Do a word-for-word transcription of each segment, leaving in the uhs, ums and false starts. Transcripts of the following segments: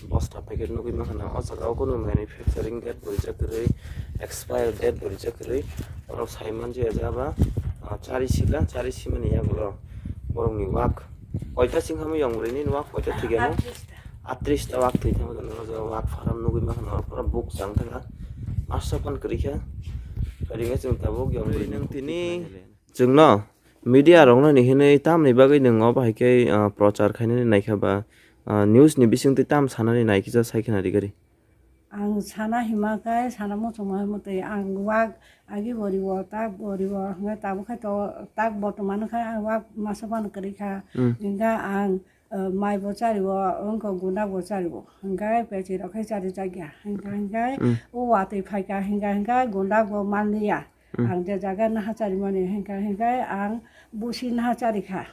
Bosta packet nugwi mankha na, o jaga o kunu manufacturing date bo rijak kwrwi, expire date bo rijak kwrwi, borok sai manjaya je aba, ah, chari sika, chari simani yagulo borokni wak koita sing hamwi yong bwrwini wak koita thwikha no? Atris ta wak thwi thangwi tongo, o jaga wak farm nugwi mankha na, pura buk chang thangkha, masa phan kwrwi kha, kwrwi khe chwng tabuk yong bwrwini tini. Chwngno media rokno ni hinwi tamni bagwi nwng obo hai khe, ah, prochar khainani naikha ba, ah, news ni bisingtwi tam sanani naikhe sai khna rigari. Ang sana hima khe sana muchungma himtwi ang wak agi boriwo tak boriwo hwnkhe tabuk khe to tak botomano khe ang wak masa ban kwrwi kha. Hmm. Hwnkhe ang, ah, mai bo chariwo wngkha gunda bo chariwo hwnkhe pechirok khe chari chakya hwnkhe hwnkhe Hmm. o watwi phaikha hwnkhe hwnkhe gunda bo manliya. Hmm. Ang je jaga naha charimani hinkha hinkhai ang busi naha charikha.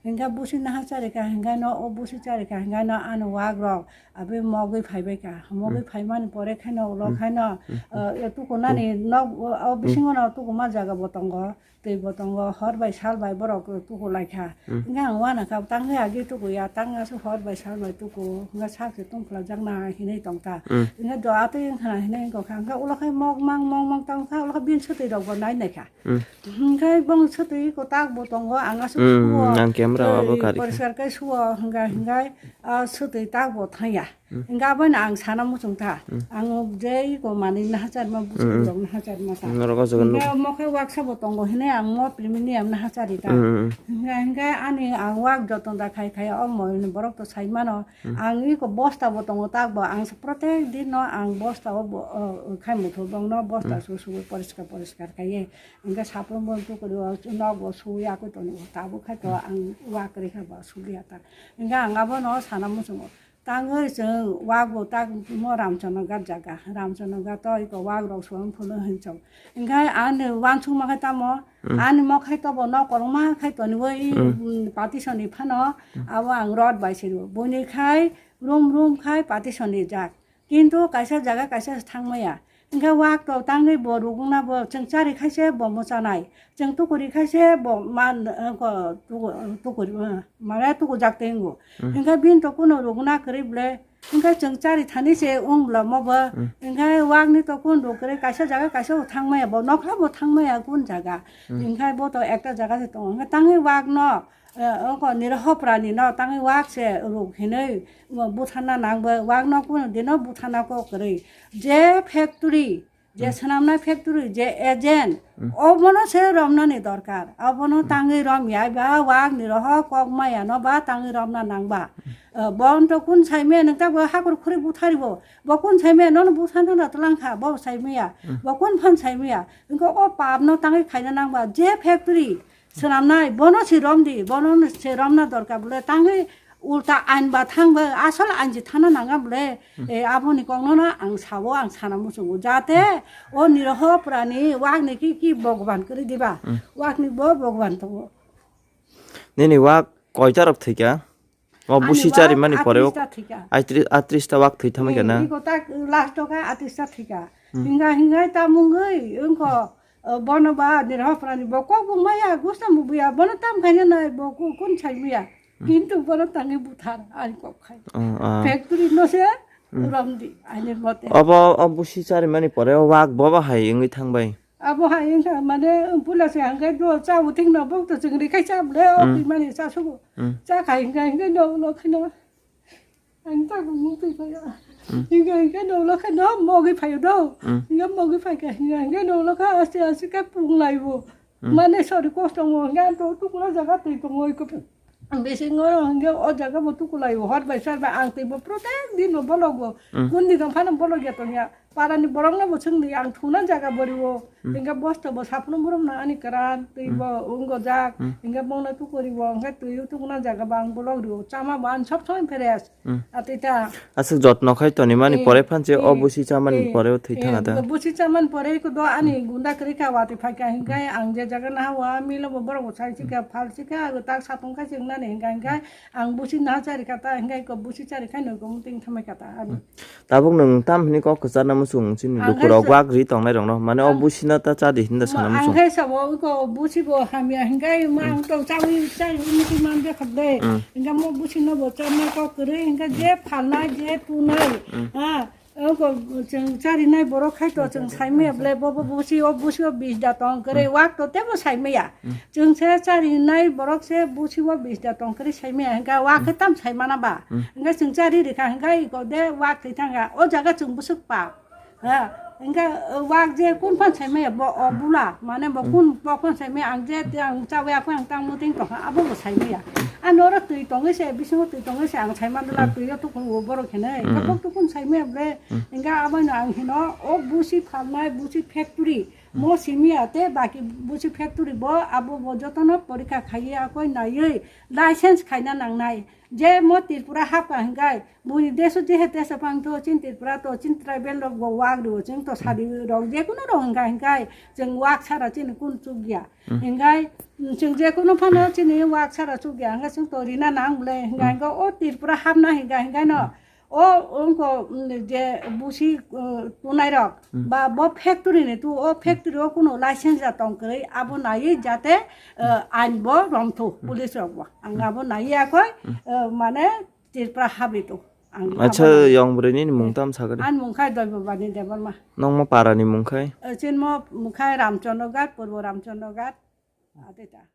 Hinkha busi naha charikha hinkhai no o busi charikha hinkhai no ano wak rok abi mogwi phaibaikha. Mogwi Hmm. phaimani pore khaino ulo Hmm. khaino, Hmm. uh, tukunani nok o, o Hmm. bisingo no tukuma jaga bo tongo, twi bo tongo, hor bai sal bai borok tukulaikha. Hmm. Hinkha ang uanakha tangwi agi tukuya, tangwi aswk hor bai sal bai tuku, hinkha sak se tongphla jakna hinwi tongkha. Hmm. Hinkha do atwi wngkhana hinwi wngkha, hinkha ulo khai mok mang mok mang tongkha, ulo khai bini swtwi rok bo nai naikha. Hmm. Hinkhe bong swtwi kwtak bo tongo, ang aswk Hmm, suo, ang camera tei abo kari kha. Poriskar khe suo, hinkha, hinkhe, ah, swtwi tak bo thangya. Hmm. Hinkhe abono ang sana muchung kha. Hmm. Ang je iko manwi naha charma, Hmm, hmm. bwswk rok naha charma ta. Hmm, norok o jaga nuk- Hinkhe omo khe waksa bo tongo hinwi ang mo primini ang naha chari ta. Hmm, hmm, hmm. Hinkhe, hinkhe ani ang wak joton da khai khai o mo borok to sai mano. Hmm. Ang iko bosta bo tongo tak bo, ang se protek din no ang bosta o bo, o, khai muthubong no bosta Hmm. su su poriskar poriskar khai ye. Hinkhe saphrom bo tukuri o nok bo suya koi toni o tabuk khai to Hmm. ang wak kwrwi kha bo suliya ta. Hinkhe ang abono sana muchungo. Tangwi chwng wak bo tak mo Ramchanoghat jaga. Ramchanoghat o iko wak rok suang phano hinchong. Hinkhe ani wansukma khai tamo, Hmm. ani mo khai to bo nok kolokma khai toni o i, Hmm. mm, partition ni phano Hmm. abo ang rod bai siro. Boni khai room room khai partition ni jak. Kintu kaisa jaga kaisa se thangmaya. Hinkhe wak to tangwi bo rugwngna bo chwng chari khaise bo mwchanai. Chwng tukuri khaise bo man, eh, ko, tuku-, tukuri, eh, mane tukujak tei wngo. Hmm. Hinkhe bini to kuno rugwna kwrwi ble. Hinkhe chwng chari thani se wng bla mo bo. Hmm. Hinkhe wakni to kun ruk kwrwi kaisa jaga kaisa bo thangmaya bo nokha bo thangmaya kun jaga. Hmm. Hinkhe bo to ekta jaga se tongo. Hinkhe tangwi wak no Eh, oko niraho prani no tangwi wak se ruk hinwi butharna nang bo, wak no kuno dino butharna kok kwrwi. Je factory, je Hmm. swnamnai factory, je agent, Hmm. obono se romnani dorkar. Obono Hmm. tangwi rom ya ba wak niraho kok maya no ba tangwi romna nang ba. Hmm. Eh, bo onto kun saimaya nwng ta bo hakur khuri buthari bo. Bo kun saimaya nono butharna na twlang kha, bo saimaya. Hmm. Bo kun phan saimaya. Wngkha o pap no tangwi khaina nang ba. Je factory, Swnamnai, bono se romdi, bono se romna dorkar bole, tangwi ulta ain ba thang ba, asol ain se thana nanga bole, Hmm. e, aboni kokno no ang sao, ang sana muchungo, jate o niraho prani wakni ki, ki Bhagwan kwrwi diba, Hmm. wakni bo Bhagwan tongo. Nini wak koita rok thwikha? O Ani busi wak charimani pore o atris ta thwikha. Atri-, atris ta wak thwi thamwi kha na? Iko tak last o kha atris ta thwikha. Hmm. Hinga hinga ta mungwi wngkho, uh, bono ba niraho prani bo kok bo maya gusta mubuya bono tam khaina nai bo ku-, kun sai muya. Hmm. Kintu bono tangwi buthar ani kok khai. Oh, ah. Factory no se Hmm. romdi ani mote. Obo o busi charimani pore o wak bobo hai wngwi thangbai. Abo hai wngkha, mane, puila se hingke do cha uting no bok to chwngri khai cha bole, o Hmm. bimani cha sugo. Hmm. Cha khai hingke, hingke no, no kheno. Ang ta mung twi phaya. Hmm. Hingke, hingke no, no kheno, mogi phayo do. Hmm. Hingke mogi phai kha, hingke, hingke no, no kha, aste, aste khe pung laibo. Hmm. Mane, sori kosto ngo, hingke ang to tukuna jaga twi tongo, iko. Ang bisi ngoro hingke o jaga bo tukulai o hor bai sar bai ang tei bo protek din bo bolok bo Hmm. kundi tong phano bolok ya tong ya para ni borok no bo chwng di ang thuna jaga bo ri o Hmm. hingke bosta bo saphno borom na ani kran tei Hmm. bo wng go jak Hmm. hingke bong na tukuri bo hingke twi o tukuna jaga bo ang bolok ri o chama bo ang sob somoi fresh Hmm. atita Aswk jotno khai toni mani Eh, pore phan se o eh, busi chamani eh, pore o thwi eh, thanga ta. Busi chaman pore ko do ani Hmm. gunda kri kha wati phai kha hingke Hmm. ang je jaga na wa milo bo borok bo sai si kha phal si kha tak satung kha chwng nani hingke hingke Ang busi na chari kha ta, hingke ko busi chari khai no ko muting thamai kha ta, ani. Hmm. Tabuk nwng tam hini kok kwchar na Muchung chini lukurok wak ri tongnai rokno mane o busino ta chadi hinda sana muchung. Ang khe sabo iko busi bo hamya hingai ma ang tong chawi chawi muti man de khade. Hinga mo busino bo chama ko kre hinga je phalnai je tunai. Ha. Oko chwng charinai borok khai to chwng saimaya ble bo bo busi o busi o bis da tong kre wak to tebo saimaya. Chwng se charinai borok se busi o bis da tong kre saimaya hinga wak khe tam saimana ba. Hinga chwng chari rikha hinga iko de wak thwi thanga o jaga chwng busuk pa. Ha, engka, uh, wak je kun phan saimaya bo, o bula, mane bo kun, bo kun saimaya ang je, je ang chawi apa ang tang muting tong, abo bo saimaya. Ano oro twi tongwi se, bisingo twi tongwi se ang saimandula twi o tukun o borok hinwi. Engka bok tukun saimaya bre, engka abono ang hino, o busi phalnai, busi factory, mo simaya te baki busi factory bo, abo bo jotono porikha khaiya koi naiwi, license khaina nangnai. Je mo Tripura hapka hinkai, buni deso jehe tesa pang to, chin Tripura to, chin tribal rok bo wak rio, chwng to sadi rok, je kuno rok hinkai hinkai, chwng wak sara chini kun chukya. Hinkai, chwng je kuno phano chini wak sara chukya, hinkai chwng to rina nang bole, hinkai hinkai o Tripura hapna hinkai hinkai no, o ongko, mm, je busi, uh, tunai rok, ba bo factory ni tu, o factory o kuno license ya tong kwrwi, abo naiwi jate, uh, ain bo romthu, police rok bo. Ang abo naiya koi, uh, mane Tripura habito. Ang Acha abo yong bwrwi nini mung tam sakari. Ani mung khai Doibabani Debbarma. Nong mo para ni mung khai? Eh, chin mo mung khai Ramchandra Ghat, Purbo Ramchandra Ghat. Adeta.